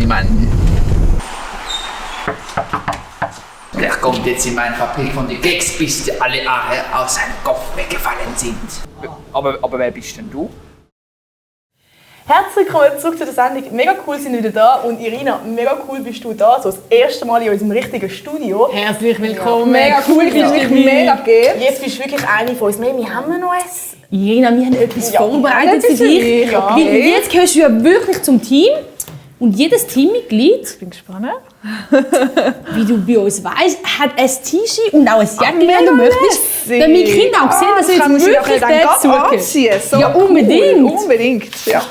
Mann. Der kommt jetzt in meine Fabrik von den Gags, bis die alle Haare aus seinem Kopf weggefallen sind. Aber wer bist denn du? Herzlich willkommen zurück zu der Sendung. Mega cool sind wir wieder da. Und Irina, mega cool bist du da. So das erste Mal in unserem richtigen Studio. Herzlich willkommen. Ja, mega cool, ich Ja. mich mega gegeben. Jetzt bist du wirklich eine von uns. Wir haben noch eins. Irina, wir haben etwas Ja, vorbereitet für dich. Ja. Weil jetzt gehörst du ja wirklich zum Team. Und jedes Teammitglied, Ich bin gespannt. wie du bei uns weißt, hat ein T-Shirt und auch ein Jäckchen, wenn du möchtest. Damit die Kinder auch sehen, dass du jetzt wirklich dazu So Ja, unbedingt. Cool. Unbedingt. Ja.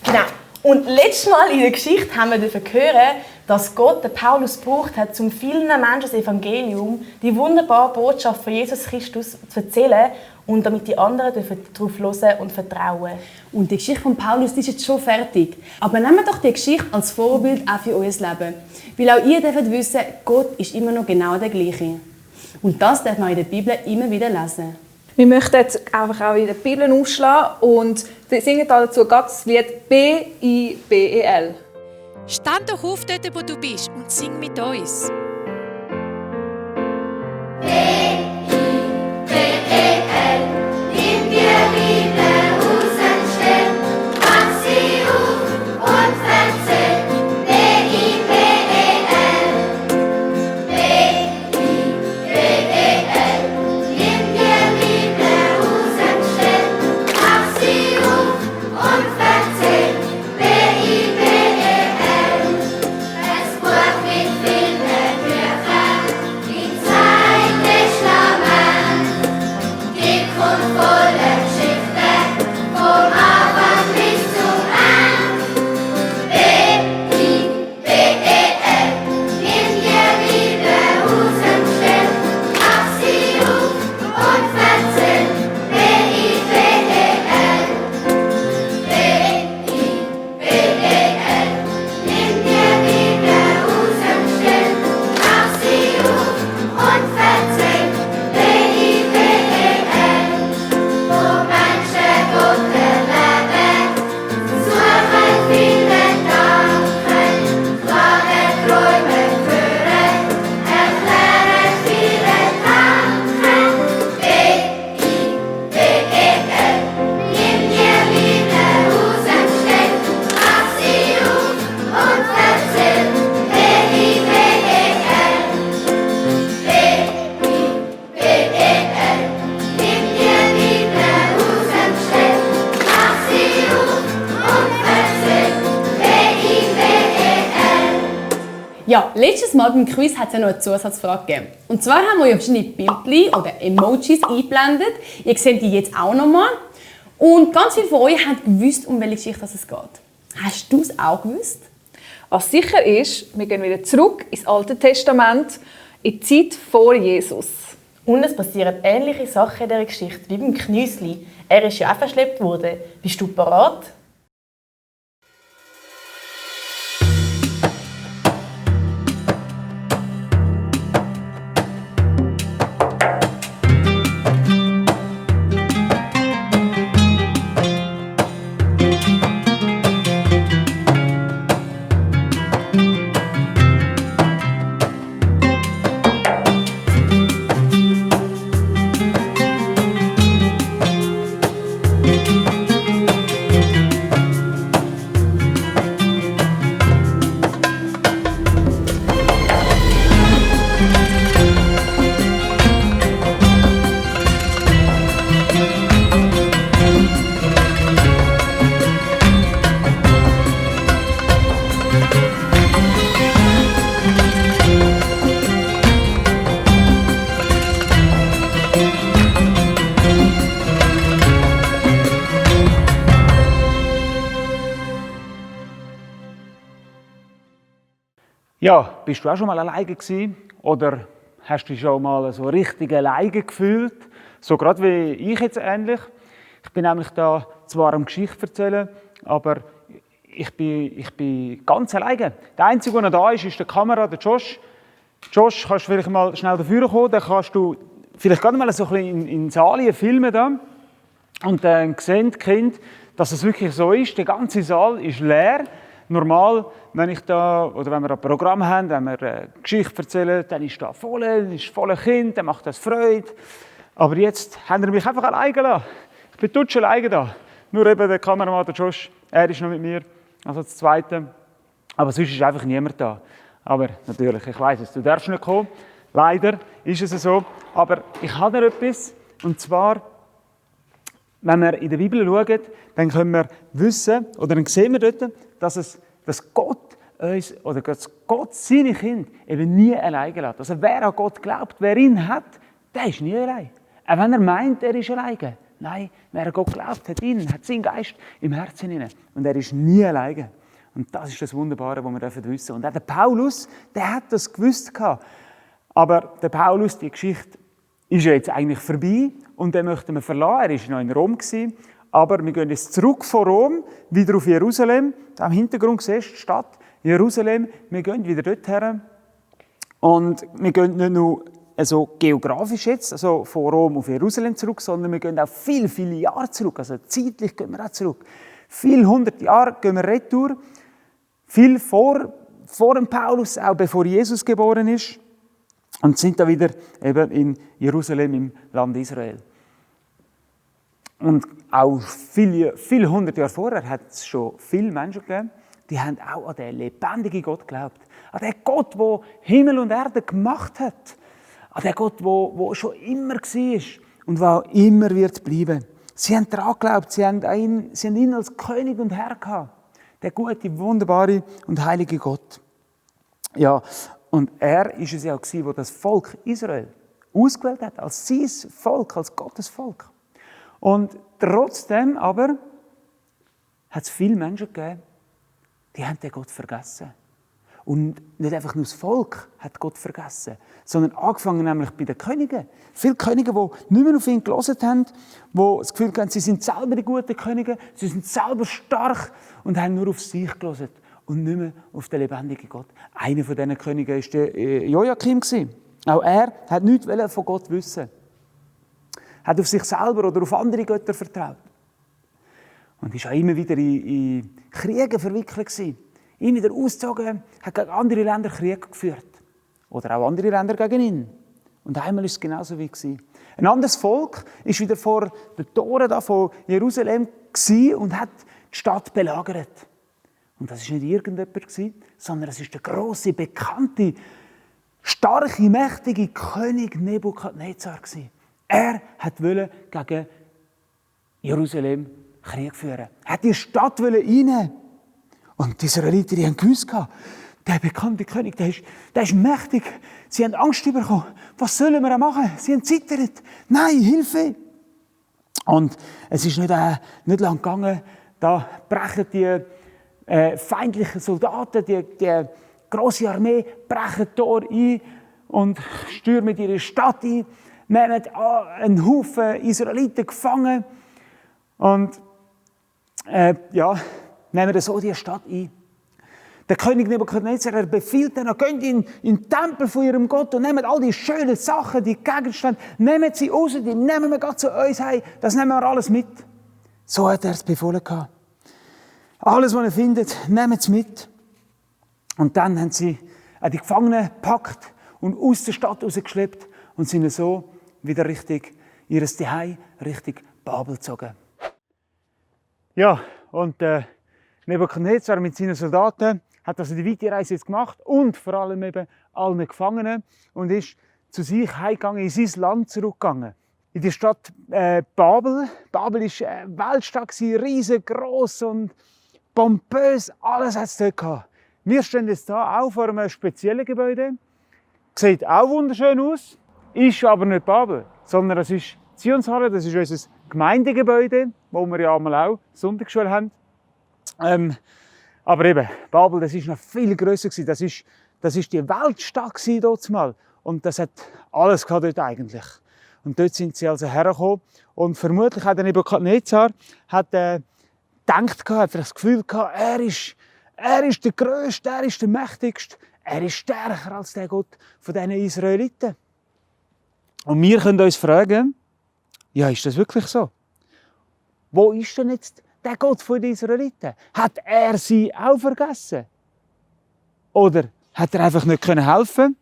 Genau. Und letztes Mal in der Geschichte haben wir hören, dass Gott den Paulus gebraucht hat, um vielen Menschen das Evangelium, die wunderbare Botschaft von Jesus Christus zu erzählen und damit die anderen darauf hören und vertrauen. Und die Geschichte von Paulus die ist jetzt schon fertig. Aber nehmt doch die Geschichte als Vorbild auch für euer Leben. Weil auch ihr dürft wissen, Gott ist immer noch genau der gleiche. Und das darf man in der Bibel immer wieder lesen. Wir möchten jetzt einfach auch in der Bibel aufschlagen und singen dazu das Lied B-I-B-E-L. Stand doch auf dort, wo du bist und sing mit uns. Ja, letztes Mal beim Quiz hat es ja noch eine Zusatzfrage gegeben. Und zwar haben wir ja verschiedene Bildchen oder Emojis eingeblendet. Ihr seht die jetzt auch nochmal. Und ganz viele von euch haben gewusst, um welche Geschichte es geht. Hast du es auch gewusst? Was sicher ist, wir gehen wieder zurück ins Alte Testament, in die Zeit vor Jesus. Und es passieren ähnliche Sachen in dieser Geschichte wie beim Knüsli. Er ist ja auch verschleppt worden. Bist du bereit? Ja, bist du auch schon mal alleine gewesen? Oder hast du dich schon mal so richtig alleine gefühlt? So gerade wie ich jetzt ähnlich. Ich bin nämlich da zwar am Geschichte erzählen, aber ich bin ganz alleine. Der Einzige, der noch da ist der Kamera, der Josh. Josh, kannst du vielleicht mal schnell dafür kommen? Dann kannst du vielleicht gerade mal so ein bisschen in Saal filmen. Da. Und dann sehen die Kinder, dass es wirklich so ist. Der ganze Saal ist leer. normal, wenn ich da, oder wenn wir ein Programm haben, wenn wir eine Geschichte erzählen, dann ist da voll, ist voller Kind, dann macht das Freude. Aber jetzt haben wir mich einfach alleine gelassen. Ich bin tutsch alleine da. Nur eben der Kameramann, der Josh, er ist noch mit mir, also das Zweite. Aber sonst ist einfach niemand da. Aber natürlich, ich weiss es, du darfst nicht kommen. Leider ist es so. Aber ich habe noch etwas, und zwar, wenn wir in der Bibel schauen, dann können wir wissen, oder dann sehen wir dort, dass Gott uns, oder dass Gott seine Kinder eben nie alleine lässt. Also wer an Gott glaubt, wer ihn hat, der ist nie allein. Auch wenn er meint, er ist alleine. Nein, wer an Gott glaubt, hat ihn, hat seinen Geist im Herzen hinein. Und er ist nie alleine. Und das ist das Wunderbare, was wir wissen dürfen. Und auch der Paulus, der hat das gewusst. Aber der Paulus, die Geschichte ist ja jetzt eigentlich vorbei. Und den möchten wir verlassen. Er war noch in Rom. Aber wir gehen jetzt zurück von Rom, wieder auf Jerusalem. Da im Hintergrund siehst du die Stadt Jerusalem. Wir gehen wieder dorthin. Und wir gehen nicht nur also geografisch jetzt, also von Rom auf Jerusalem zurück, sondern wir gehen auch viele, viele Jahre zurück. Also zeitlich gehen wir auch zurück. Viele 100 Jahre gehen wir retour. Viel vor dem Paulus, auch bevor Jesus geboren ist. Und sind da wieder eben in Jerusalem im Land Israel. Und auch viele 100 Jahre vorher hat es schon viele Menschen gegeben, die haben auch an den lebendigen Gott geglaubt. An den Gott, der Himmel und Erde gemacht hat. An den Gott, der schon immer war und der auch immer wird bleiben. Sie haben daran geglaubt, sie haben ihn als König und Herr gehabt. Der gute, wunderbare und heilige Gott. Ja, und er war es ja auch, der das Volk Israel ausgewählt hat, als sein Volk, als Gottes Volk. Und trotzdem aber hat es viele Menschen gegeben, die haben den Gott vergessen. Und nicht einfach nur das Volk hat Gott vergessen, sondern angefangen nämlich bei den Königen. Viele Könige, die nicht mehr auf ihn gehört haben, die das Gefühl hatten, sie sind selber die guten Könige, sie sind selber stark und haben nur auf sich gehört und nicht mehr auf den lebendigen Gott. Einer von diesen Königen war der Joachim. Auch er hat nichts von Gott wissen. Hat auf sich selber oder auf andere Götter vertraut. Und war auch immer wieder in Kriege verwickelt gewesen. Immer wieder ausgezogen, hat gegen andere Länder Krieg geführt. Oder auch andere Länder gegen ihn. Und einmal war es genauso wie gewesen. Ein anderes Volk war wieder vor den Toren von Jerusalem und hat die Stadt belagert. Und das war nicht irgendjemand, sondern es war der grosse, bekannte, starke, mächtige König Nebukadnezar. Er wollte gegen Jerusalem Krieg führen. Er wollte die Stadt einnehmen. Und die Israeliten, die haben gewusst, der bekannte König, der ist mächtig. Sie haben Angst bekommen. Was sollen wir machen? Sie haben zittert. Nein, Hilfe! Und es ist nicht lang gegangen. Da brechen die feindlichen Soldaten, die grosse Armee, brechen das Tor ein und stürmen ihre Stadt ein, nehmen einen Haufen Israeliten gefangen und nehmen so die Stadt ein. Der König Nebukadnezar befiehlt dann, geht in den Tempel von ihrem Gott und nehmt all die schönen Sachen, die Gegenstände, nehmt sie raus, die nehmen wir gerade zu uns heim, das nehmen wir alles mit. So hat er es befohlen gehabt. Alles, was er findet, nehmt es mit. Und dann haben sie die Gefangenen gepackt und aus der Stadt rausgeschleppt und sind so wieder richtig ihres Zuhause, richtig Babel gezogen. Ja, und Nebukadnezar mit seinen Soldaten hat also die weite Reise jetzt gemacht und vor allem eben allen Gefangenen und ist zu sich heimgegangen, in sein Land zurückgegangen. In die Stadt Babel. Babel war eine Weltstadt, riesengroß und pompös, alles hat es dort gehabt. Wir stehen jetzt hier auch vor einem speziellen Gebäude. Sieht auch wunderschön aus, ist aber nicht Babel, sondern es ist Zionshalle, das ist unser Gemeindegebäude, wo wir ja einmal auch Sonntagsschule haben. Aber eben, Babel, das ist noch viel grösser gewesen. Das ist die Weltstadt dort mal. Und das hat alles gehabt dort eigentlich. Und dort sind sie also hergekommen. Und vermutlich hat der Nebukadnezar gedacht, hat das Gefühl gehabt, er ist der Größte, er ist der Mächtigste, er ist stärker als der Gott von diesen Israeliten. Und wir können uns fragen, ja, ist das wirklich so? Wo ist denn jetzt der Gott von den Israeliten, hat er sie auch vergessen? Oder hat er einfach nicht helfen können?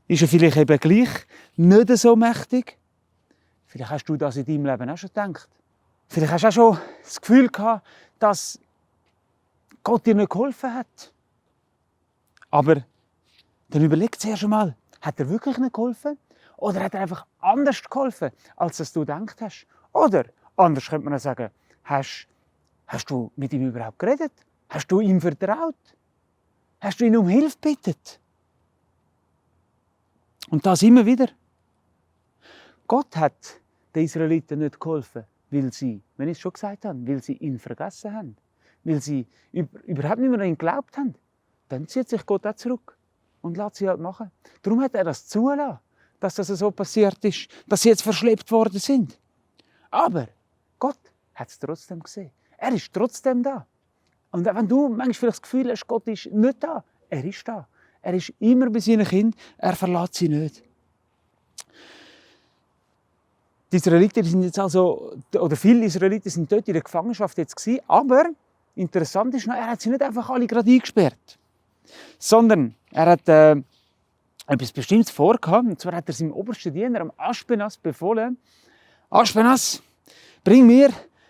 Ist er vielleicht eben gleich nicht so mächtig? Vielleicht hast du das in deinem Leben auch schon gedacht. Vielleicht hast du auch schon das Gefühl gehabt, dass Gott dir nicht geholfen hat. Aber dann überleg zuerst einmal, hat er wirklich nicht geholfen? Oder hat er einfach anders geholfen, als du gedacht hast? Oder, anders könnte man auch sagen, hast du mit ihm überhaupt geredet? Hast du ihm vertraut? Hast du ihn um Hilfe gebeten? Und das immer wieder. Gott hat den Israeliten nicht geholfen, weil sie, wenn ich es schon gesagt habe, weil sie ihn vergessen haben. Weil sie überhaupt nicht mehr an ihn geglaubt haben. Dann zieht sich Gott auch zurück und lässt sie halt machen. Darum hat er das zugelassen, dass das so passiert ist, dass sie jetzt verschleppt worden sind. Aber Gott hat es trotzdem gesehen. Er ist trotzdem da. Und auch wenn du manchmal vielleicht das Gefühl hast, Gott ist nicht da, er ist da. Er ist immer bei seinen Kindern, er verlässt sie nicht. Die Israeliten sind jetzt also, oder viele Israeliten sind dort in der Gefangenschaft jetzt gewesen, aber interessant ist noch, er hat sie nicht einfach alle gerade eingesperrt, sondern er hat etwas Bestimmtes vorgehabt. Und zwar hat er seinem obersten Diener, am Aschpenas, befohlen: Aschpenas, bring mir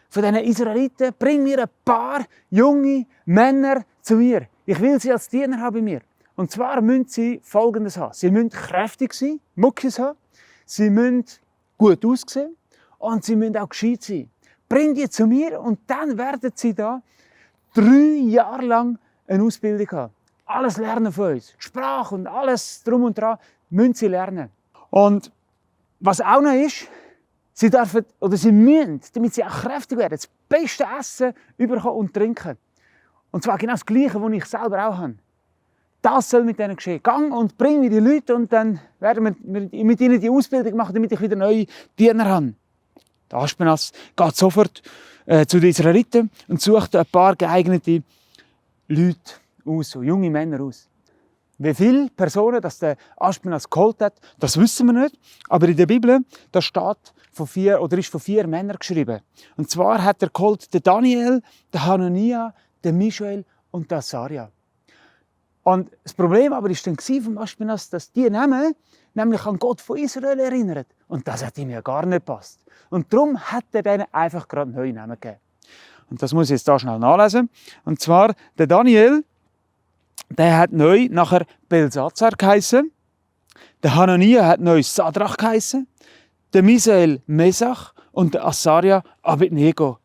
von diesen Israeliten, bring mir ein paar junge Männer zu mir. Ich will sie als Diener haben bei mir. Und zwar müssen sie Folgendes haben. Sie müssen kräftig sein, Muckis haben, sie müssen gut aussehen und sie müssen auch gescheit sein. Bring die zu mir und dann werden sie da 3 Jahre lang eine Ausbildung haben. Alles lernen von uns. Die Sprache und alles drum und dran müssen sie lernen. Und was auch noch ist, sie dürfen oder sie müssen, damit sie auch kräftig werden, das beste Essen bekommen und trinken. Und zwar genau das Gleiche, was ich selber auch habe. Das soll mit ihnen geschehen. Gang und bring mir die Leute und dann werden wir mit ihnen die Ausbildung machen, damit ich wieder neue Diener habe. Der Aschpenas geht sofort zu den Israeliten und sucht ein paar geeignete Leute aus, so junge Männer aus. Wie viele Personen das der Aschpenas geholt hat, das wissen wir nicht. Aber in der Bibel da steht ist von 4 Männern geschrieben. Und zwar hat er geholt den Daniel, den Hanania, den Michael und den Asaria. Und das Problem aber ist dann vom Aschpenas, dass die Namen nämlich an Gott von Israel erinnern. Und das hat ihm ja gar nicht gepasst. Und darum hat er denen einfach gerade neue Namen gegeben. Und das muss ich jetzt hier schnell nachlesen. Und zwar, der Daniel, der hat neu nachher Belsazar geheissen. Der Hanania hat neu Sadrach geheissen. Der Misael Mesach und der Asaria Abednego.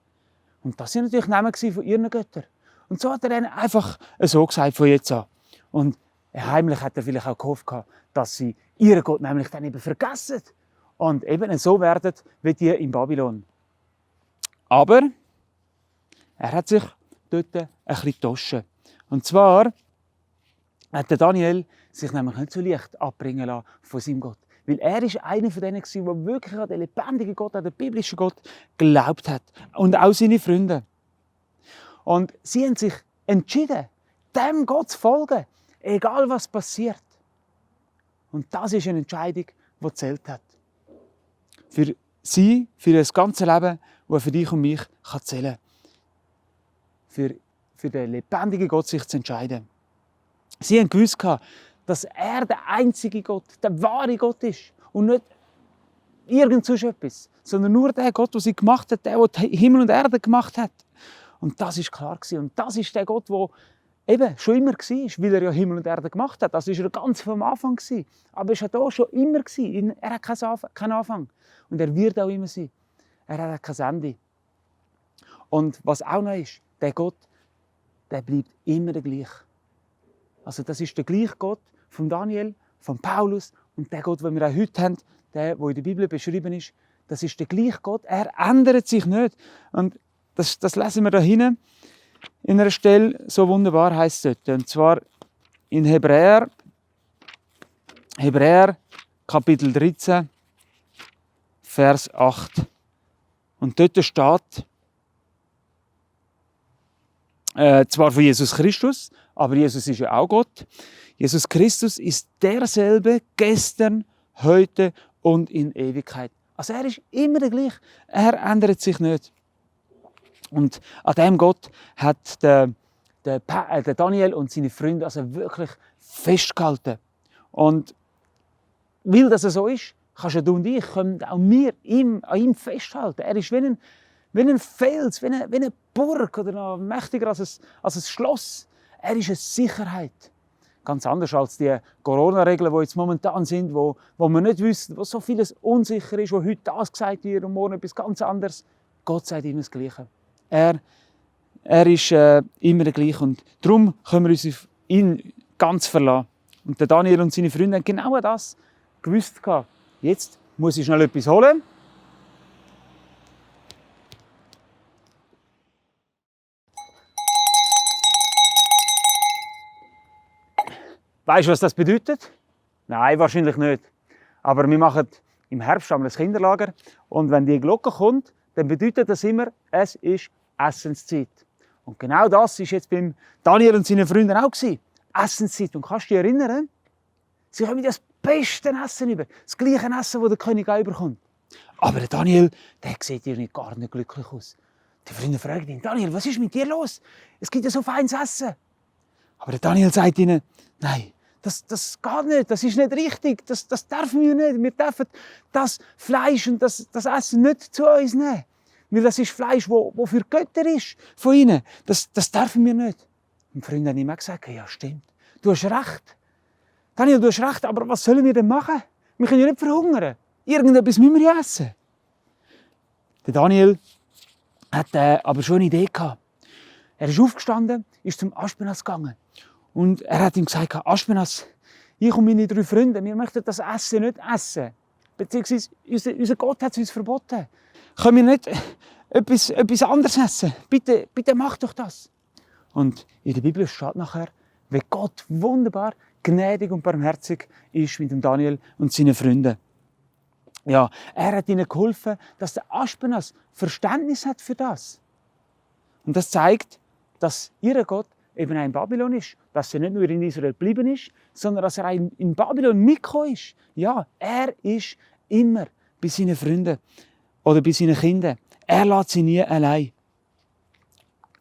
Und das sind natürlich Namen von ihren Göttern. Und so hat er ihnen einfach so gesagt von jetzt an. Und heimlich hat er vielleicht auch gehofft, dass sie ihren Gott nämlich dann eben vergessen. Und eben so werden wie die in Babylon. Aber er hat sich dort ein bisschen getauscht. Und zwar hat der Daniel sich nämlich nicht so leicht abbringen lassen von seinem Gott. Weil er ist einer von denen, der wirklich an den lebendigen Gott, an den biblischen Gott geglaubt hat. Und auch seine Freunde. Und sie haben sich entschieden, dem Gott zu folgen, egal was passiert. Und das ist eine Entscheidung, die zählt hat. Für sie, für das ganze Leben, das für dich und mich zählen kann. Für den lebendigen Gott sich zu entscheiden. Sie haben gewusst, dass er der einzige Gott, der wahre Gott ist. Und nicht irgend so etwas. Sondern nur der Gott, der sie gemacht hat, der Himmel und Erde gemacht hat. Und das ist klar gewesen. Und das ist der Gott, der eben schon immer war, weil er ja Himmel und Erde gemacht hat. Das war er ganz vom Anfang gewesen. Aber er war hier schon immer gewesen. Er hat keinen Anfang. Und er wird auch immer sein. Er hat kein Ende. Und was auch noch ist, der Gott, der bleibt immer der gleiche. Also das ist der gleiche Gott von Daniel, von Paulus und der Gott, den wir auch heute haben, der in der Bibel beschrieben ist. Das ist der gleiche Gott. Er ändert sich nicht. Und das lesen wir da hinten in einer Stelle, so wunderbar heißt es dort. Und zwar in Hebräer Kapitel 13, Vers 8. Und dort steht, zwar von Jesus Christus, aber Jesus ist ja auch Gott. Jesus Christus ist derselbe gestern, heute und in Ewigkeit. Also er ist immer der gleiche. Er ändert sich nicht. Und an dem Gott hat der Daniel und seine Freunde also wirklich festgehalten. Und weil das so ist, kannst du und ich, können auch wir an ihm festhalten. Er ist wie ein Fels, wie eine Burg oder noch mächtiger als ein Schloss. Er ist eine Sicherheit. Ganz anders als die Corona-Regeln, die jetzt momentan sind, wo wir nicht wissen, wo so vieles unsicher ist, wo heute das gesagt wird und morgen etwas ganz anderes. Gott sagt immer das Gleiche. Er ist immer der Gleiche und darum können wir uns auf ihn ganz verlassen. Und der Daniel und seine Freunde haben genau das gewusst. Jetzt muss ich schnell etwas holen. Weißt du, was das bedeutet? Nein, wahrscheinlich nicht. Aber wir machen im Herbst ein Kinderlager und wenn die Glocke kommt, dann bedeutet das immer, es ist Essenszeit. Und genau das war jetzt beim Daniel und seinen Freunden auch. Essenszeit. Und kannst du dich erinnern? Sie kommen das beste Essen über. Das gleiche Essen, das der König auch überkommt. Aber der Daniel, der sieht irgendwie gar nicht glücklich aus. Die Freunde fragen ihn, Daniel, was ist mit dir los? Es gibt ja so feines Essen. Aber der Daniel sagt ihnen, nein, das geht nicht, das ist nicht richtig, das dürfen wir nicht. Wir dürfen das Fleisch und das Essen nicht zu uns nehmen. Weil das ist Fleisch, das für Götter ist, von ihnen. Das dürfen wir nicht. Und die Freunde haben ihm auch gesagt, ja stimmt, du hast recht. Daniel, du hast recht, aber was sollen wir denn machen? Wir können ja nicht verhungern. Irgendetwas müssen wir ja essen. Der Daniel hat aber schon eine Idee gehabt. Er ist aufgestanden, ist zum Aspenas gegangen. Und er hat ihm gesagt, Aspenas, ich und meine 3 Freunde, wir möchten das Essen nicht essen. Beziehungsweise unser Gott hat es uns verboten. Können wir nicht etwas anderes essen? Bitte mach doch das. Und in der Bibel steht nachher, wie Gott wunderbar, gnädig und barmherzig ist mit dem Daniel und seinen Freunden. Ja, er hat ihnen geholfen, dass der Aspenas Verständnis hat für das. Und das zeigt, dass ihr Gott eben auch in Babylon ist. Dass er nicht nur in Israel geblieben ist, sondern dass er auch in Babylon mitgekommen ist. Ja, er ist immer bei seinen Freunden oder bei seinen Kindern. Er lässt sie nie allein.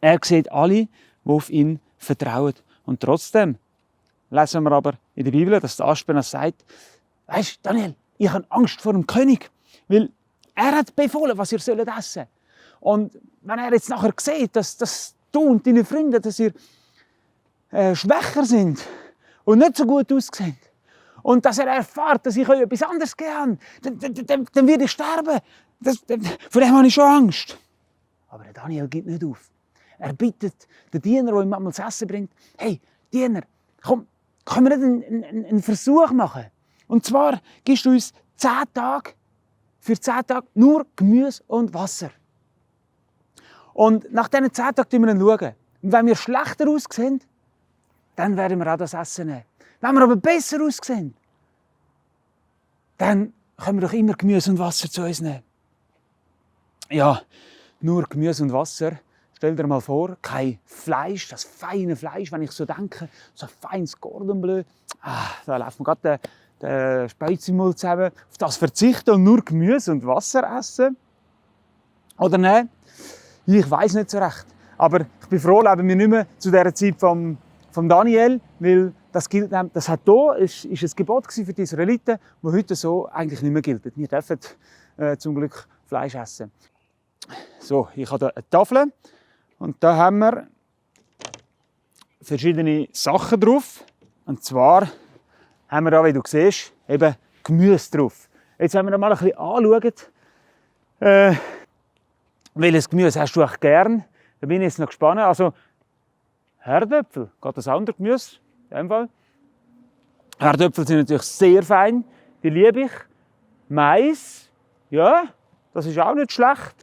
Er sieht alle, die auf ihn vertrauen. Und trotzdem lesen wir aber in der Bibel, dass der Aspenas sagt, weisst du, Daniel, ich habe Angst vor dem König, weil er hat befohlen, was ihr sollt essen. Und wenn er jetzt nachher sieht, dass du und deine Freunde, dass ihr schwächer sind und nicht so gut aussehen, und dass er erfährt, dass ich euch etwas anderes gegeben habe, dann werde ich sterben. Vor dem habe ich schon Angst. Aber der Daniel gibt nicht auf. Er bittet den Diener, der ihm manchmal das Essen bringt, hey, Diener, komm, können wir nicht einen Versuch machen? Und zwar gibst du uns 10 Tage, für 10 Tage nur Gemüse und Wasser. Und nach diesen 10 Tagen schauen wir ihn. Und wenn wir schlechter aussehen, dann werden wir auch das Essen nehmen. Wenn wir aber besser aussehen, dann können wir doch immer Gemüse und Wasser zu uns nehmen. Ja, nur Gemüse und Wasser. Stell dir mal vor, kein Fleisch, das feine Fleisch, wenn ich so denke, so ein feines Cordon Bleu. Da läuft mir gerade der Speiz im Mund zusammen. Auf das verzichten und nur Gemüse und Wasser essen? Oder nein? Ich weiss nicht so recht. Aber ich bin froh, leben wir nicht mehr zu dieser Zeit vom Daniel, weil das hat hier ist ein Gebot für die Israeliten, das heute so eigentlich nicht mehr gilt. Wir dürfen zum Glück Fleisch essen. So, ich habe hier eine Tafel und da haben wir verschiedene Sachen drauf. Und zwar haben wir da, wie du siehst, eben Gemüse drauf. Jetzt, wenn wir da mal ein bisschen anschauen, welches Gemüse hast du echt gern? Da bin ich jetzt noch gespannt. Also, Herdöpfel, geht das andere Gemüse? In dem Fall. Herdöpfel sind natürlich sehr fein, die liebe ich. Mais, ja, das ist auch nicht schlecht.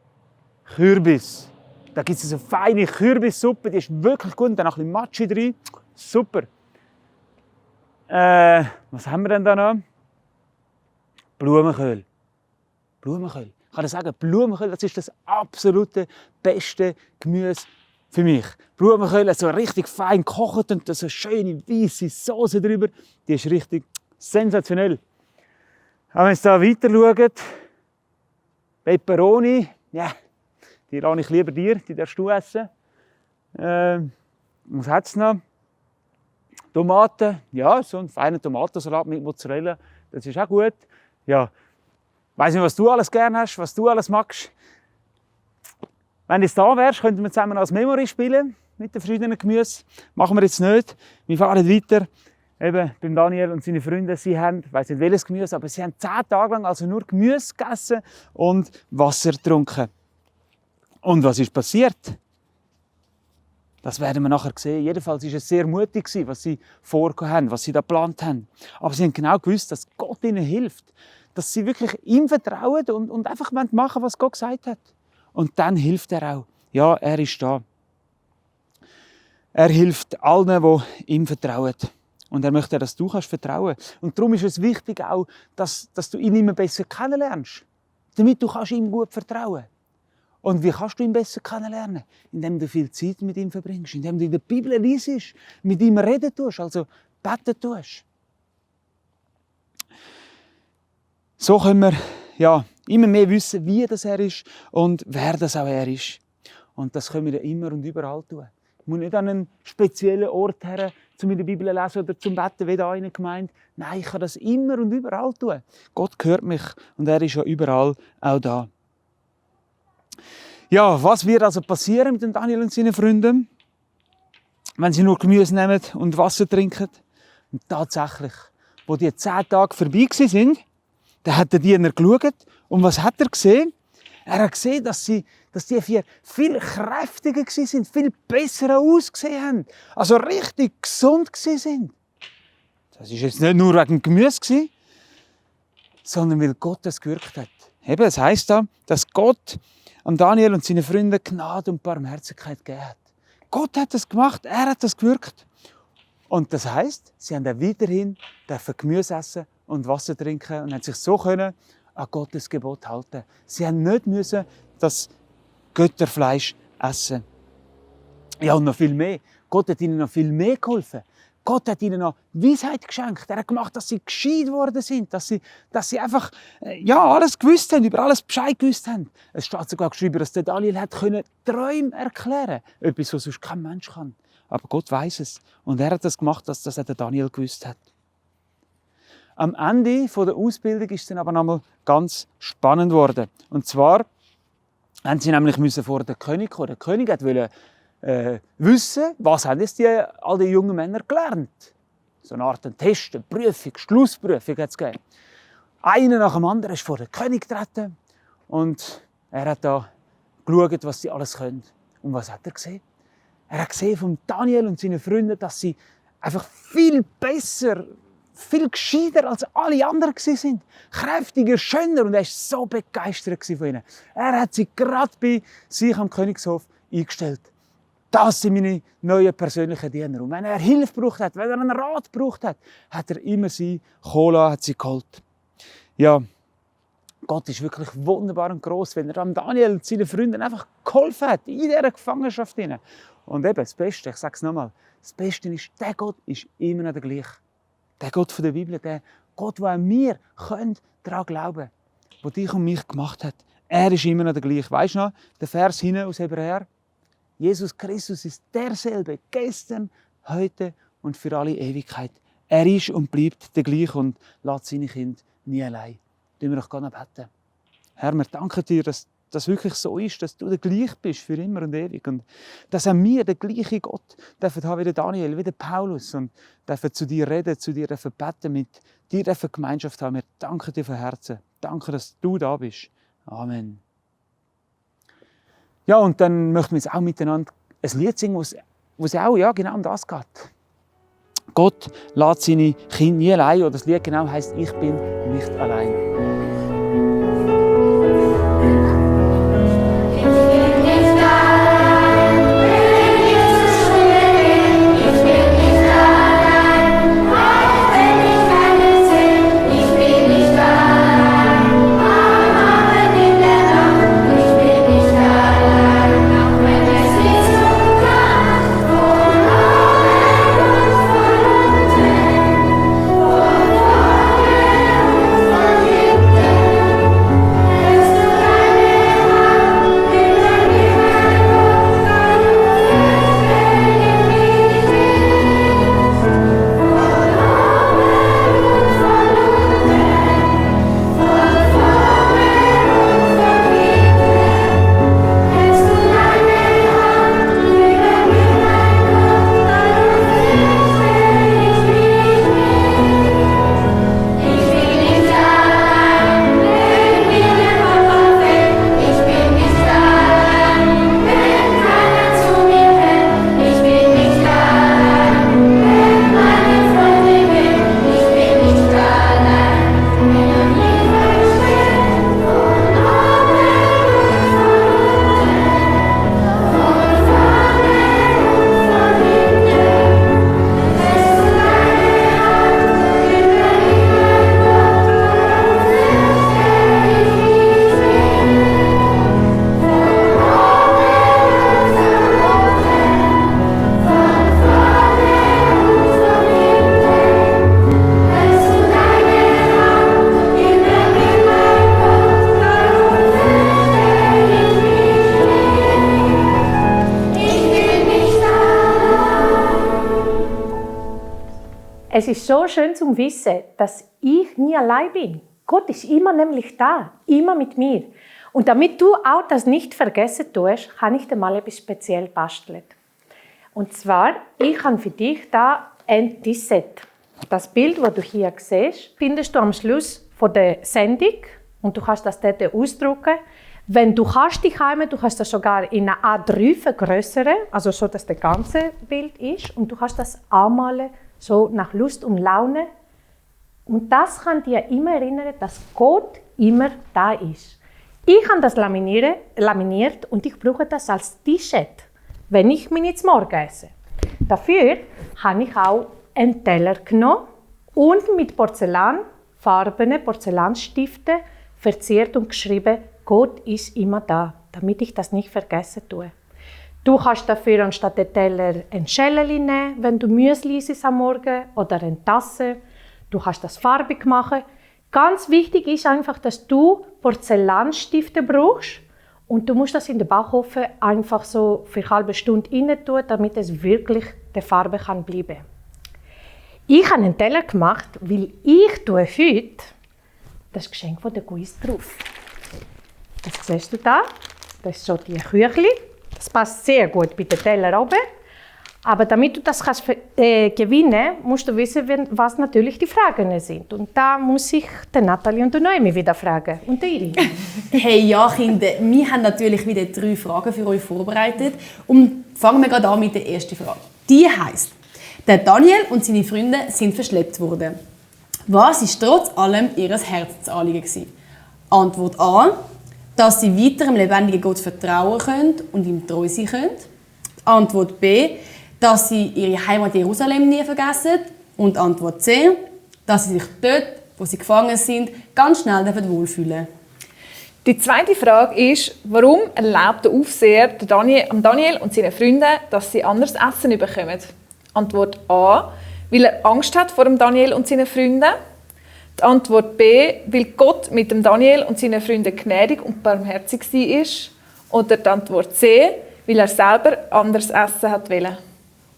Kürbis, da gibt es so feine Kürbissuppe, die ist wirklich gut. Und dann noch ein bisschen Matschi drin, super. Was haben wir denn da noch? Blumenkohl. Blumenkohl. Ich kann sagen, Blumenkohl, das ist das absolute beste Gemüse für mich. Blumenkohl, so richtig fein gekocht und so schöne weiße Soße drüber, die ist richtig sensationell. Aber wenn ihr da weiter schaut, Peperoni, ja, Die lasse ich lieber dir, die darfst du essen. Was hat es noch? Tomaten, ja, so ein feiner Tomatensalat mit Mozzarella, das ist auch gut. Ja, ich weiss nicht, was du alles gerne hast, was du alles magst. Wenn du jetzt da wärst, könnten wir zusammen als Memory spielen mit den verschiedenen Gemüsen. Machen wir jetzt nicht. Wir fahren weiter. Eben beim Daniel und seine Freunde, sie haben, ich weiss nicht welches Gemüse, aber sie haben 10 Tage lang also nur Gemüse gegessen und Wasser getrunken. Und was ist passiert? Das werden wir nachher sehen. Jedenfalls war es sehr mutig, was sie vorgehabt haben, was sie da geplant haben. Aber sie haben genau gewusst, dass Gott ihnen hilft. Dass sie wirklich ihm vertrauen und einfach machen wollen, was Gott gesagt hat. Und dann hilft er auch. Ja, er ist da. Er hilft allen, die ihm vertrauen. Und er möchte, dass du vertrauen kannst. Und darum ist es wichtig auch, dass du ihn immer besser kennenlernst. Damit du ihm gut vertrauen kannst. Und wie kannst du ihn besser kennenlernen? Indem du viel Zeit mit ihm verbringst, indem du in der Bibel liest, mit ihm reden tust, also beten tust. So können wir immer mehr wissen, wie das er ist und wer das auch er ist. Und das können wir immer und überall tun. Ich muss nicht an einen speziellen Ort her, um in der Bibel zu lesen oder zum Beten, wie da in der Gemeinde. Nein, ich kann das immer und überall tun. Gott hört mich und er ist ja überall auch da. Ja, was wird also passieren mit dem Daniel und seinen Freunden, wenn sie nur Gemüse nehmen und Wasser trinken? Und tatsächlich, wo die 10 Tage vorbei waren, da hat der Diener geschaut. Und was hat er gesehen? Er hat gesehen, dass die 4 viel kräftiger waren, viel besser ausgesehen haben. Also richtig gesund waren. Das war jetzt nicht nur wegen Gemüse, sondern weil Gott das gewirkt hat. Eben, es heisst da, dass Gott an Daniel und seine Freunde Gnade und Barmherzigkeit gegeben hat. Gott hat das gemacht, er hat das gewirkt. Und das heisst, sie haben weiterhin Gemüse essen und Wasser trinken und haben sich so an Gottes Gebot halten. Sie haben nicht müssen das Götterfleisch essen. Ja, und noch viel mehr. Gott hat ihnen noch viel mehr geholfen. Gott hat ihnen noch Weisheit geschenkt. Er hat gemacht, dass sie gescheit geworden sind, dass sie einfach alles gewusst haben, über alles Bescheid gewusst haben. Es steht sogar geschrieben, dass der Daniel Träume erklären konnte. Etwas, was sonst kein Mensch kann. Aber Gott weiß es. Und er hat das gemacht, dass das der Daniel gewusst hat. Am Ende der Ausbildung ist es dann aber nochmal ganz spannend geworden. Und zwar haben sie nämlich vor den König kommen. Der König wollte wissen, was haben jetzt all die jungen Männer gelernt. So eine Art Test, eine Prüfung, Schlussprüfung hat es gegeben. Einer nach dem anderen ist vor den König getreten und er hat da geschaut, was sie alles können. Und was hat er gesehen? Er hat gesehen von Daniel und seinen Freunden, dass sie einfach viel besser, viel gescheiter als alle anderen waren. Kräftiger, schöner und er war so begeistert von ihnen. Er hat sie gerade bei sich am Königshof eingestellt. Das sind meine neuen persönlichen Diener. Und wenn er Hilfe gebraucht hat, wenn er einen Rat gebraucht hat, hat er immer sie geholt, hat sie geholt. Ja, Gott ist wirklich wunderbar und gross, wenn er Daniel und seinen Freunden einfach geholfen hat, in dieser Gefangenschaft. Und eben, das Beste, ich sage es nochmal, das Beste ist, der Gott ist immer noch der gleiche. Der Gott von der Bibel, der Gott, den auch wir daran glauben können, der dich und mich gemacht hat. Er ist immer noch der gleiche. Weisst du noch, der Vers hinten aus Hebräer? Jesus Christus ist derselbe, gestern, heute und für alle Ewigkeit. Er ist und bleibt der gleiche und lässt seine Kinder nie allein. Wir doch gerne beten. Herr, wir danken dir, dass das wirklich so ist, dass du der gleiche bist für immer und ewig. Und dass auch wir den gleichen Gott dürfen haben wie der Daniel, wie der Paulus. Und dürfen zu dir reden, zu dir dürfen beten, mit dir dürfen Gemeinschaft haben. Wir danken dir von Herzen. Danke, dass du da bist. Amen. Ja, und dann möchten wir jetzt auch miteinander ein Lied singen, wo es auch genau um das geht. Gott lässt seine Kinder nie allein. Oder das Lied genau heisst, ich bin nicht allein. Yeah. Es ist so schön zu wissen, dass ich nie allein bin. Gott ist immer nämlich da, immer mit mir. Und damit du auch das nicht vergessen tust, habe ich dir mal etwas speziell bastelt. Und zwar, ich habe für dich da ein T-Set. Das Bild, das du hier siehst, findest du am Schluss von der Sendung und du kannst das dort ausdrucken. Wenn du kannst dich heim, du kannst das sogar in einer A3 vergrößern, also so, dass das ganze Bild ist, und du kannst das anmalen, so nach Lust und Laune. Und das kann dir immer erinnern, dass Gott immer da ist. Ich habe das laminiert und ich brauche das als T-Shirt, wenn ich mir zum Morgen esse. Dafür habe ich auch einen Teller genommen und mit porzellanfarbenen Porzellanstiften verziert und geschrieben, Gott ist immer da, damit ich das nicht vergessen tue. Du kannst dafür anstatt den Teller ein Schäleli nehmen, wenn du Müsli isst am Morgen, oder eine Tasse. Du kannst das farbig machen. Ganz wichtig ist einfach, dass du Porzellanstifte brauchst und du musst das in den Backofen einfach so für eine halbe Stunde rein tun, damit es wirklich der Farbe kann bleiben. Ich habe einen Teller gemacht, weil ich tue heute das Geschenk von der Guis drauf. Das siehst du da. Das ist so die Küchli. Das passt sehr gut bei den Teller oben. Aber damit du das kannst, gewinnen musst du wissen, was natürlich die Fragen sind. Und da muss ich den Nathalie und den Noemi wieder fragen. Und die Iri. Hey, ja, Kinder, wir haben natürlich wieder 3 Fragen für euch vorbereitet. Und fangen wir gerade an mit der ersten Frage. Die heisst: Der Daniel und seine Freunde sind verschleppt worden. Was war trotz allem ihr Herzensanliegen? Antwort A: Dass sie weiter dem lebendigen Gott vertrauen können und ihm treu sein können. Antwort B: Dass sie ihre Heimat Jerusalem nie vergessen. Und Antwort C: Dass sie sich dort, wo sie gefangen sind, ganz schnell wohlfühlen. Die zweite Frage ist, warum erlaubt der Aufseher Daniel und seinen Freunden, dass sie anderes Essen bekommen? Antwort A: Weil er Angst hat vor dem Daniel und seinen Freunden. Die Antwort B: Weil Gott mit dem Daniel und seinen Freunden gnädig und barmherzig war. Oder die Antwort C: Weil er selber anderes Essen wollte.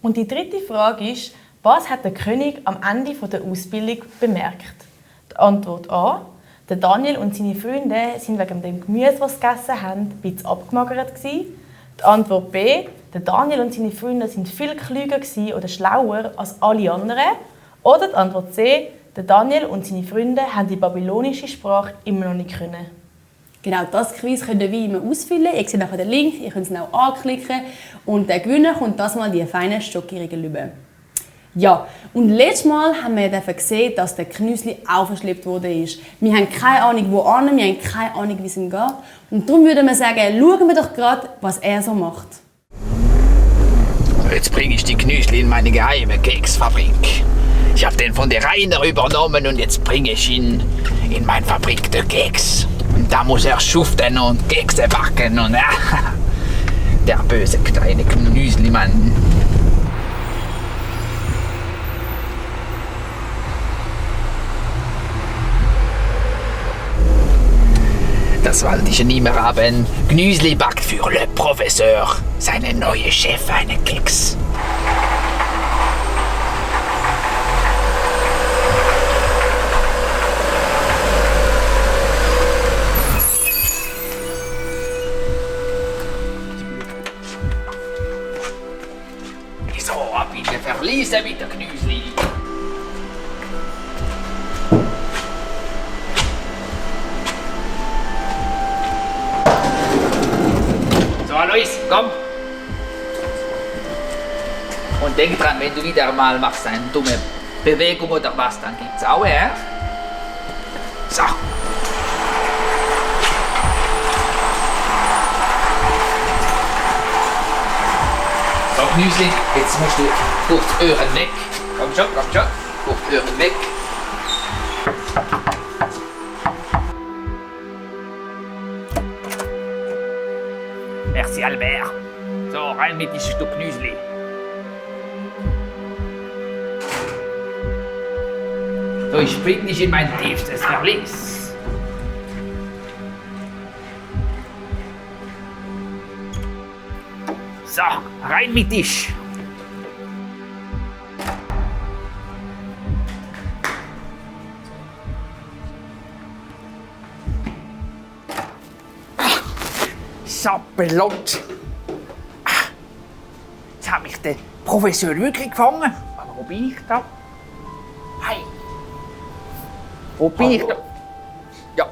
Und die dritte Frage ist, was hat der König am Ende der Ausbildung bemerkt? Die Antwort A: Der Daniel und seine Freunde sind wegen dem Gemüse, das sie gegessen haben, ein bisschen abgemagert gewesen. Die Antwort B: Der Daniel und seine Freunde sind viel klüger oder schlauer als alle anderen. Oder die Antwort C: Der Daniel und seine Freunde haben die babylonische Sprache immer noch nicht können. Genau, das Quiz könnt ihr wie immer ausfüllen. Ihr seht nachher den Link, ihr könnt es auch anklicken. Und der Gewinner kommt das mal die feinen Schockierungen rüber. Ja, und letztes Mal haben wir gesehen, dass der Knüsli auch verschleppt worden ist. Wir haben keine Ahnung, wo an, wir haben keine Ahnung, wie es ihm geht. Und darum würden wir sagen, schauen wir doch gerade, was er so macht. Jetzt bringe ich die Knüsli in meine geheime Keksfabrik. Ich habe den von der Rainer übernommen und jetzt bringe ich ihn in meine Fabrik der Keks. Und da muss er schuften und Kekse backen und der böse kleine Knüslimann. Das wollte ich nie mehr haben. Gnüsli backt für le Professeur, seine neue Chef, einen Keks. So, bitte verließe mit der Gnüsli. Luis, komm! Und denk dran, wenn du wieder mal machst eine dumme Bewegung oder was, dann gibt's auch, ja? So. So, Knüsli, jetzt musst du durch die Öhren weg. Komm schon, durch die Öhren weg. Merci Albert. So, rein mit diesem Stück Knüsli. So, ich spring dich in mein tiefstes Verlies. So, rein mit dich. Sappelott. Jetzt hat mich der Professor wirklich gefangen. Aber wo bin ich da? Hey. Wo bin ich da? Ja.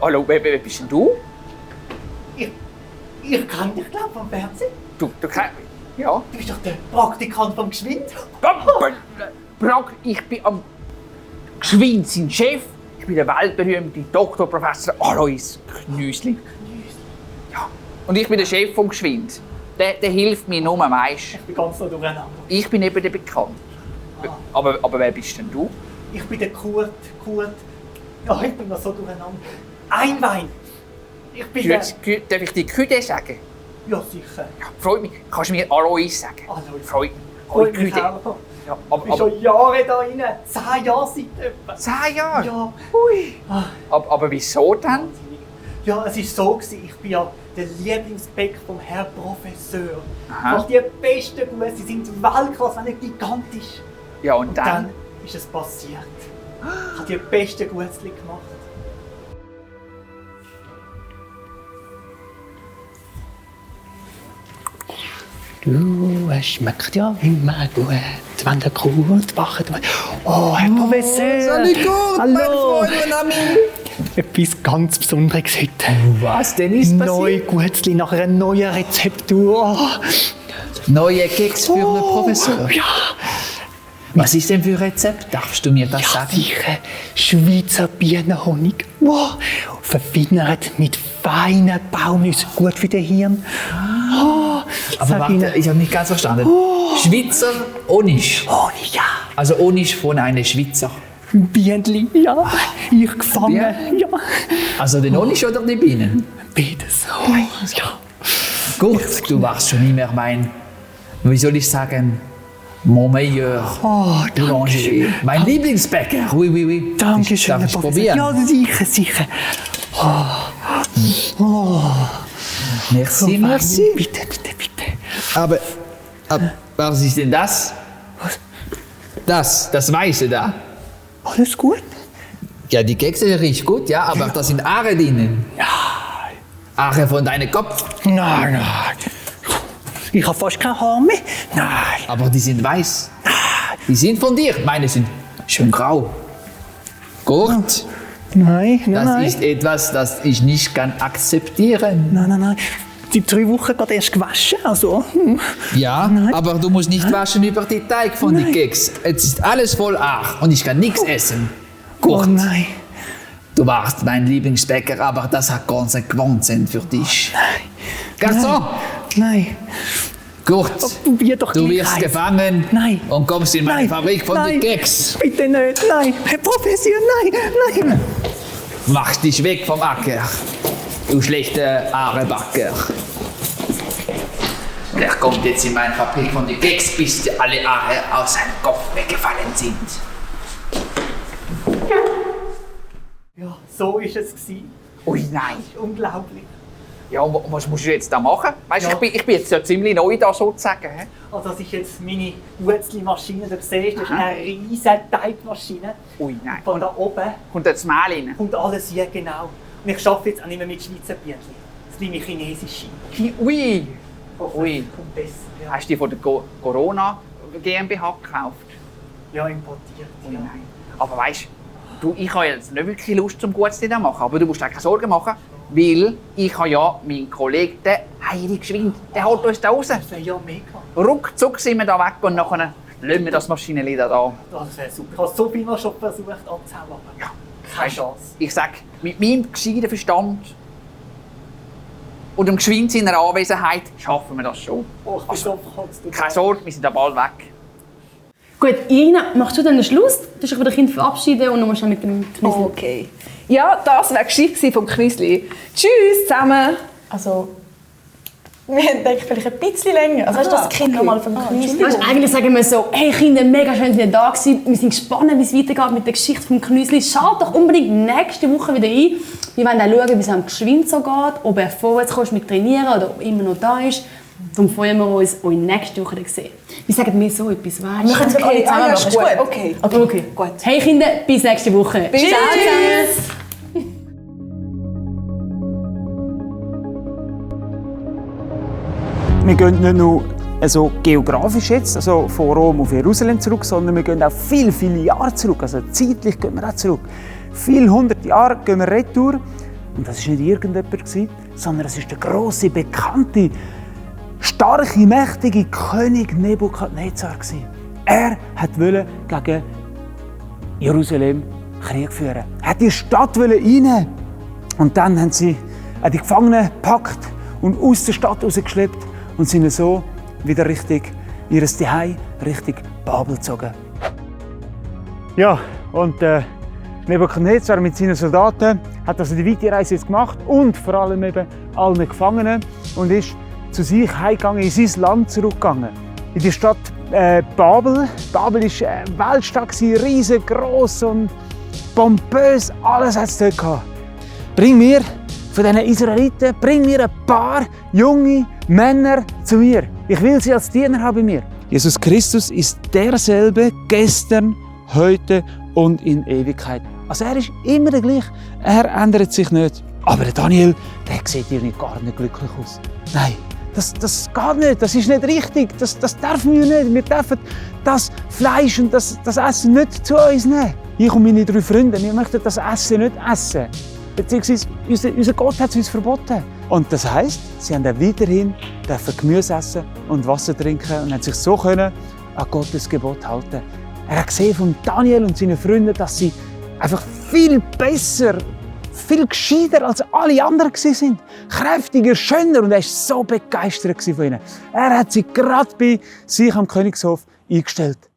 Hallo, wer bist denn du? Ich kann dich, glaube ich, vom Fernsehen. Du kannst... Ja. Du bist doch der Praktikant vom Geschwind. Ich bin am Geschwind sein Chef. Ich bin der weltberühmte Doktorprofessor Alois Knüsli. Ja. Und ich bin der Chef vom Geschwind. Der hilft mir nur am meisten. Ich bin ganz so durcheinander. Ich bin eben der Bekannte. Aber wer bist denn du? Ich bin der Kurt. Ja, ich bin noch so durcheinander. Einwein. Ich bin der... Darf ich die Küde sagen? Ja, sicher. Ja, freut mich. Kannst du mir Alois sagen? Alois. Freut mich. Freut mich Küde. auch. Ja, Ich bin schon Jahre da rein. 10 Jahre seit etwa. 10 Jahre? Ja. Ui. Aber wieso dann? Wahnsinnig. Ja, es war so, ich bin ja der Lieblingsbäck vom Herrn Professor. Aha. Auch die besten Guss, sie sind Weltklasse, wenn nicht gigantisch. Ja, und dann? Dann ist es passiert. Ich habe die besten Gutzli gemacht. Du, es schmeckt ja immer gut, wenn der Kurt wacht. Oh, Herr Professor! Salut Kurt, Hallo! mein Freund, mein Ami! Etwas ganz Besonderes heute. Was denn ist Neue Gutzli nach einer neuen Rezeptur. Neue Keks für den Professor? Ja, Was ist denn für ein Rezept? Darfst du mir das ja sagen? sicher. Schweizer Bienenhonig. Wow. Verfeinert mit feinen Baumnüssen. Gut für den Hirn. Oh, Aber sag warte, Ihnen. ich habe nicht ganz verstanden. Schweizer Honig. Honig, ja. Also Honig von einem Schweizer. Bienenli, ja. Ich gefangen. Ja. Also den Honig oder die Bienen? Beides. Oh, ja. Gut, du warst schon immer mein, wie soll ich sagen, mon meilleur Oh, Boulanger. danke. Mein Lieblingsbäcker. Oui, oui, oui. Danke schön, Darf ich Herr Professor. probieren? Ja, sicher, sicher. Merci, merci. Bitte, bitte, bitte. Aber was ist denn das? Das Weiße da. Alles gut? Ja, die Kekse riechen gut, ja, aber da sind Aare drinnen. Ja. Aare von deinem Kopf. Nein, nein. Ich habe fast kein Haar mehr. Nein. Aber die sind weiß. Die sind von dir. Meine sind schön grau. Gut. Nein, nein, Das nein. ist etwas, das ich nicht kann akzeptieren. Nein, nein, nein. Die 3 Wochen gerade erst gewaschen, also. Ja, aber du musst nicht waschen über den Teig von den Keks. Es ist alles voll Aar und ich kann nichts essen. Oh Gut, nein. du warst mein Lieblingsbäcker, aber das hat Konsequenzen für dich. Garçon, Nein. gut. Probier doch Du gleich wirst eins. gefangen Nein. und kommst in meine Nein. Fabrik von Nein. den Keks. Bitte nicht. Nein. Herr Professor, nein, nein. Mach dich weg vom Acker, du schlechter Aarebacker. Und er kommt jetzt in meine Fabrik von den Keks, bis die alle Aare aus seinem Kopf weggefallen sind. Ja, so war es. gewesen. Ui, nein. Das ist unglaublich. Ja, und was musst du jetzt da machen? Weißt du, Ja. ich bin jetzt ja ziemlich neu da sozusagen. Hä? Also das ist jetzt meine Gutzli-Maschine. Du siehst, das ist eine riesige Teigmaschine. Ui, nein. Von da oben Kommt jetzt Mehl rein? kommt alles hier genau. Und ich arbeite jetzt auch nicht mehr mit Schweizer Bienen. Das nehme ich chinesische. Ui. Ui. Kommt besser. Ja, Hast du die von der Corona GmbH gekauft? ja importiert. Ui, Ja. nein. Aber weißt du, ich habe jetzt nicht wirklich Lust zum Gutzli zu machen, aber du musst dir keine Sorgen machen, weil ich habe ja meinen Kollegen, den Heidi Geschwind, der holt uns da raus. Das wäre ja mega. Ruckzuck sind wir da weg und nachher lassen wir das Maschinenli da. Das wäre super. Ich habe so viel mal schon versucht anzuhauen, aber Ja. keine Chance. Ich sage, mit meinem gescheiten Verstand und dem Geschwind seiner Anwesenheit schaffen wir das schon. Oh, ich bin so verkotzt. Keine Sorge, wir sind da bald weg. Gut, Irina, machst du dann den Schluss? Du hast dich von den Kindern verabschieden und nochmal schnell mit dem Knüssel. Okay. Ja, das war die Geschichte vom Knüssli. Tschüss zusammen. Also, wir haben gedacht, vielleicht ein bisschen länger. Also, weißt du, das Kind nochmal vom Knüssli. Weißt, eigentlich sagen wir so, hey Kinder, mega schön, dass ihr da gewesen. Wir sind gespannt, wie es weitergeht mit der Geschichte vom Knüssli. Schaut doch unbedingt nächste Woche wieder ein. Wir wollen auch schauen, wie es am Geschwind so geht, ob er vorwärts kommt mit Trainieren oder ob er immer noch da ist. Darum freuen wir uns, euch nächste Woche zu sehen. Wie sagen wir so etwas, weißt du? Wir können es alle zusammen machen. Ist gut. Okay. Okay. Gut. Hey Kinder, bis nächste Woche. Bis Ciao dann. zusammen. wir gehen nicht nur also geografisch jetzt, also von Rom auf Jerusalem zurück, sondern wir gehen auch viele, viele Jahre zurück. Also zeitlich gehen wir auch zurück. Viele hundert Jahre gehen wir retour. Und das war nicht irgendjemand, sondern es ist der grosse, bekannte, starke, mächtige König Nebukadnezar. Er wollte gegen Jerusalem Krieg führen. Er wollte die Stadt rein. Und dann haben sie die Gefangenen gepackt und aus der Stadt rausgeschleppt und sind so wieder Richtung ihres Zuhause, Richtung Babel gezogen. Ja, und Nebukadnezar mit seinen Soldaten hat also die weite Reise jetzt gemacht und vor allem eben allen Gefangenen und ist zu sich heimgegangen, in sein Land zurückgegangen. In die Stadt Babel. Babel war Weltstadt, riesengroß und pompös, alles hat es dort gehabt. Bring mir von diesen Israeliten, bring mir ein paar junge Männer zu mir. Ich will sie als Diener haben bei mir. Jesus Christus ist derselbe gestern, heute und in Ewigkeit. Also er ist immer der gleiche. Er ändert sich nicht. Aber der Daniel, der sieht irgendwie gar nicht glücklich aus. Nein, das geht nicht. Das ist nicht richtig. Das dürfen wir nicht. Wir dürfen das Fleisch und das Essen nicht zu uns nehmen. Ich und meine 3 Freunde, wir möchten das Essen nicht essen. Beziehungsweise unser Gott hat es uns verboten. Und das heisst, sie haben dann weiterhin Gemüse essen und Wasser trinken und haben sich so an Gottes Gebot halten. Er hat gesehen von Daniel und seinen Freunden, dass sie einfach viel besser, viel gescheiter als alle anderen waren. Kräftiger, schöner und er war so begeistert von ihnen. Er hat sie gerade bei sich am Königshof eingestellt.